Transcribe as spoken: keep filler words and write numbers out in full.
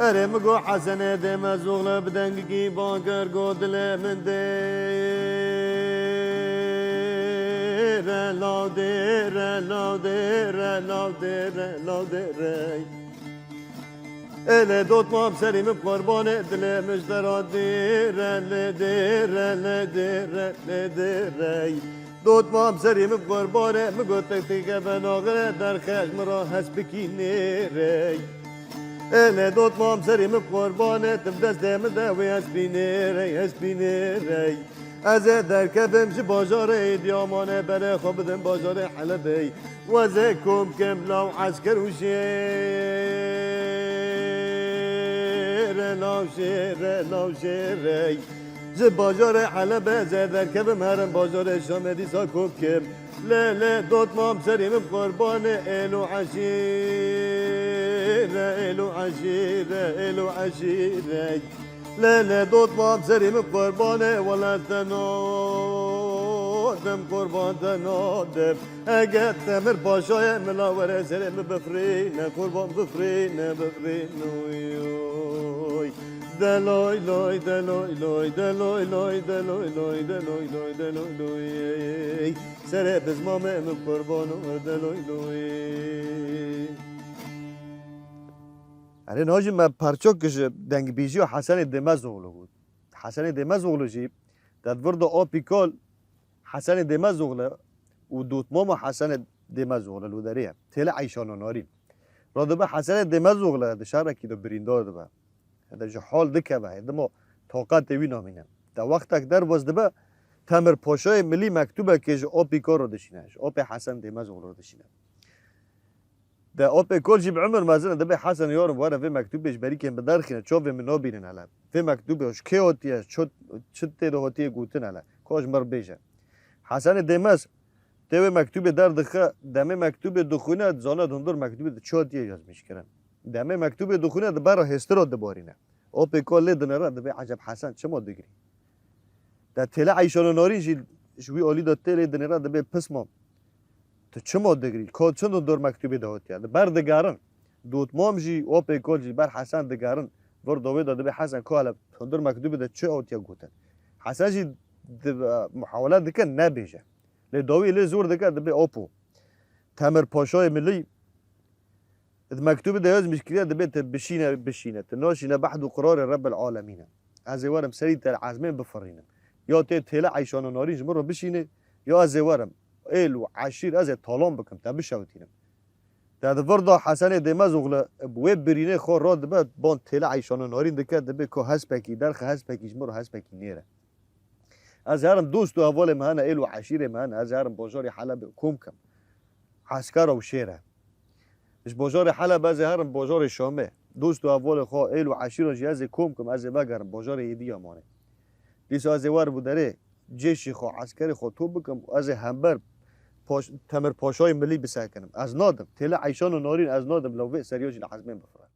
Erê min got Hesenê Dêmezoxle bi dengikî ban kir, got dilê min dêre, law dêre, law dêre, law dêre, law dêre. Ê lê dotmam serî min bi qurbanê, dilê min ji te re dêre, lê dêre, lê dêre, lê dêre. Dotmam serî min bi qurbanê, min got tek tek keve naxire, derxe ji min re hespikî nêrey. Ê lê dotmam serî min bi qurbanê, tu bi destê min de wê hespî nêrey, hespî nêrey. Ez ê derkevim ji bajarê Diyamane, berê xwe bidim bajarê Helebê. Wezê kom kim law esker û şêre, law şêre, law şêre. Ji bajarê Helebê ez ê derkevim herim bajarê Şamê dîsa kom kim. Lê lê dotmam serî min bi qurbanê êl û eşîre, êl û eşîre, êl û eşîre. Lê lê dotmam serî min bi qurbanê, wele te nadim, qurban te nadim. Eger Temir Paşayê mila were serê min bifrîne, qurban bifrîne, bifrîne, oy, oy. De loy loy, de loy loy, de loy loy, de loy loy, de loy loy, de loy loy. Serê bizmamê min qurban o, de loy loy. Erê niha jî me parçok ji dengbêjiya Hesenê Dêmezoxlu got. Hesenê Dêmezoxlu jî di vir de apî kal Hesenê Dêmezoxlu û dotmama Hesenê Dêmezoxlu li derê ye. Têle Eyşano Narîn. Radibe Hesenê Dêmezoxlu di şerekî de birîndar dibe. Hede ji hal dikeve, hê dima taqetê wî namîne. De wextek derbas dibe, Temir Paşayê Milî mektûbekê ji apî kal re dişîne, ji apê Hesen Dêmezoxlu re dişîne. De apê kal jî bi umir mezin e, dibê Hesen yarim were vê mektûbê ji berîkên bi derxîne, çavê min nabînin hele. Vê mektûbê ji kê hatiye, çi, çi tê de hatiye gotin hele. Ka ji mir bêje. Hesenê Dêmez tê wê mektûbê derdixe, demê mektûbê dixwîne, dizane di hundir mektûbê de çi hatiye yazmîş kirin. Demê mektûbê dixwîne, di ber hêstira dibarîne. Apê kal lê dinêre, dibê eceb Hesen çima digirî? De Têle Eyşano Narîn jî ji wî alî de tê lê dinêre, dibê pisma. Tu çima digirî? Ka çi di hundir mektûbê de hatiye? Di ber digerin. Dotmam jî, apê kal jî ber Hesen digerin. Vir dawê de dibê Hesen ka hele hundir mektûbê de çi hatiye gotin? Hesen jî di, e, muhawele dike nebêje. Lê dawî lê zor dike, dibê apo. Temir Paşayê Milî di mektûbê de yazmîş kiriye, dibê tu bişîne, bişîne. Tu naşîne behd û qirarê Rebbil Alemîn e. Ez ê werim serî te li ezmên bifirînim. Ya tê Têle Eyşano Narîn ji min re bişînê, ya ez ê werim êl û eşîr ez ê talan bikim, te bişewitînim. Te di vir de Hesenê Dêmezoxlu bi wê birînê xwe radibe ban Têle Eyşano Narîn dike, dibê ku hespekî derxe, hespekî ji min re hespekî nêre. Ez herim dost û hevalê me hene, êl û eşîrê me hene, ez herim bajarê Helebê kom kim. Eskera û şêre. Ji bajarê Helebê ez ê herim bajarê Şamê. Dost û hevalê xwe, êl û eşîra jî ez ê kom kim, ez ê vegerim bajarê Êdiyamanê. Dîsa ez ê werim û derê cêşê xwe, eskerê xwe top bikim û ez ê hember Paş-, Temir Paşayê Milî bisekinim. Ez nadim. Têle Eyşano Narîn ez nadim, lewbê seriya jî li ezmên bifirînim.